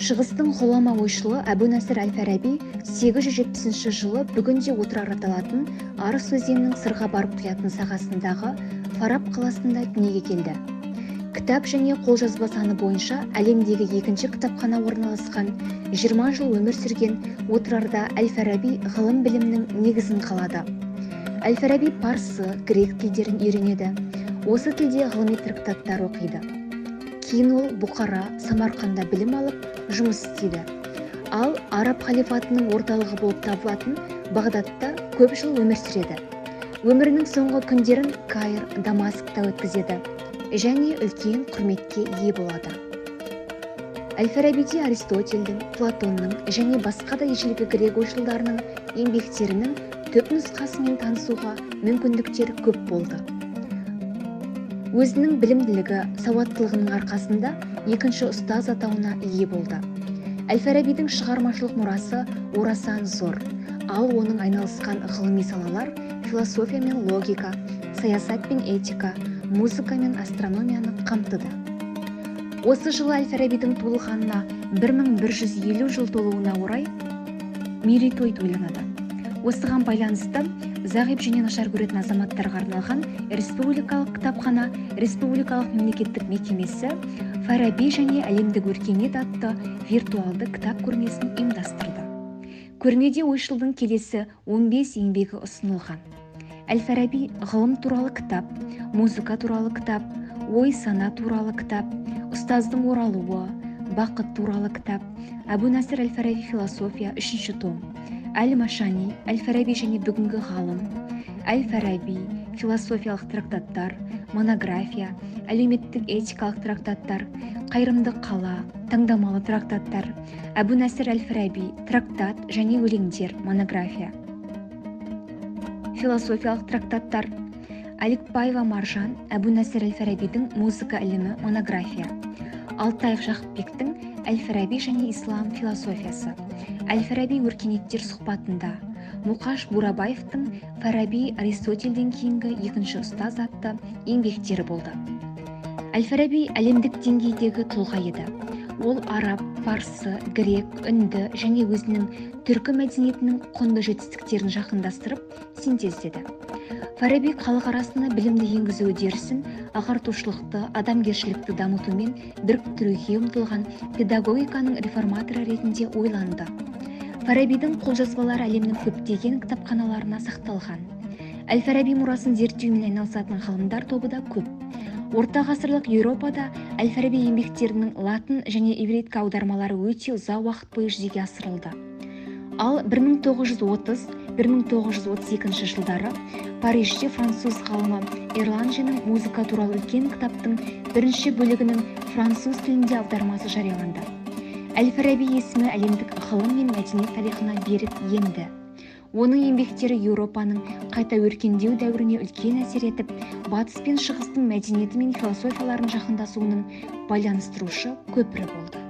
Шығыстың ғұлама ойшылы Әбу Насыр әл-Фараби 870 жылы бүгінде Отырар аталатын Арыс өзенінің Сырға барып құятын сағасындағы Фараб қаласында дүниеге келді. Кітап және қолжазба саны бойынша әлемдегі екінші кітапхана орналасқан 20 жыл өмір сүрген Отырарда әл-Фараби ғылым-білімнің негізін қалады. Әл-Фараби парсы, грек тілдерін үйренеді. Осы тілде ғылыми трактаттар оқиды. Кейін ол Бұқара, Самарқанда білім алып, жұмыс істейді. Ал Араб халифатының орталығы болып табылатын Бағдатта көп жыл өмір сүреді. Өмірінің соңғы күндерін Каир, Дамаскта өткізеді және үлкен құрметке ие болады. Әл-Фарабиде Аристотельдің, Платонның және басқа да ежелгі грек ойшылдарының еңбектерінің түп нұсқасымен танысуға мүмкіндіктер көп болды. Өзінің білімділігі, сауаттылығының арқасында екінші ұстаз атауына ие болды. Әл-Фарабидің шығармашылық мұрасы орасан зор, ал оның айналысқан ғылыми салалар философия мен логика, саясат пен этика, музыка мен астрономияны қамтыды. Осы жылы Әл-Фарабидің туылғанына 1150 жыл толуына орай мерейтой тойланады. Осыған байланысты зағип және нашар көретін азаматтарға арналған республикалық кітапхана республикалық мемлекеттік мекемесі Фараби және әлемдік өркениет атты виртуалды кітап көрмесін ұйымдастырды. Көрмеде ойшылдың келесі 15 еңбегі ұсынылған. Әл-Фараби ғылым туралы кітап, музыка туралы кітап, ой-сана туралы кітап, ұстаздың оралуы, бақыт туралы кітап, Әбу Насыр әл-Фараби философия 3 том, Әл-Машани, Әл-Фараби және бүгінгі ғалым, Әл-Фараби, философиялық трактаттар, монография, әлеуметтік этикалық трактаттар, қайырымды қала, таңдамалы трактаттар, Әбу Насыр әл-Фараби, трактат және өлеңдер, монография, философиялық трактаттар, Әлікбаева Маржан, Әбу Насыр әл-Фарабидің музыка ілімі, монография, Алтаев Жақыпбектің Әл-Фараби және ислам философиясы, Әл-Фараби өркениеттер сұхбатында, Мұқаш Бурабаевтың Фараби Аристотельден кейінгі екінші ұстаз атты еңбектері болды. Әл-Фараби әлемдік деңгейдегі тұлға еді. Ол араб, парсы, грек, үнді және өзінің түркі мәдениетінің құнды жетістіктерін жақындастырып, синтездеді. Фараби халық арасына білімді енгізу үдерісін ағартушылықты, адамгершілікті дамытумен біріктіруге ұмтылған педагогиканың реформаторы ретінде ойланды. Фарабидің қолжазбалары әлемнің көптеген кітапханаларына сақталған. Әл-Фараби мұрасын зерттеумен айналысатын ғалымдар тобы да көп. Орта ғасырлық Еуропада Әл-Фараби еңбектерінің латын және ивритке аудармалары өте ұзақ уақыт бойы жүзеге асырылды. Ал 1930-1932 жылдары Парижде француз ғалымы Эрланженің музыка туралы үлкен кітаптың бірінші бөлігінің француз тілінде аудармасы жарияланды. Әл-Фараби есімі әлемдік ғылым мен мәдениет тарихына берік енді. Оның еңбектері Еуропаның қайта өркендеу дәуіріне үлкен әсер етіп, Батыс пен Шығыстың мәдениеті мен философияларын жақындасуының байланыстырушы көпірі болды.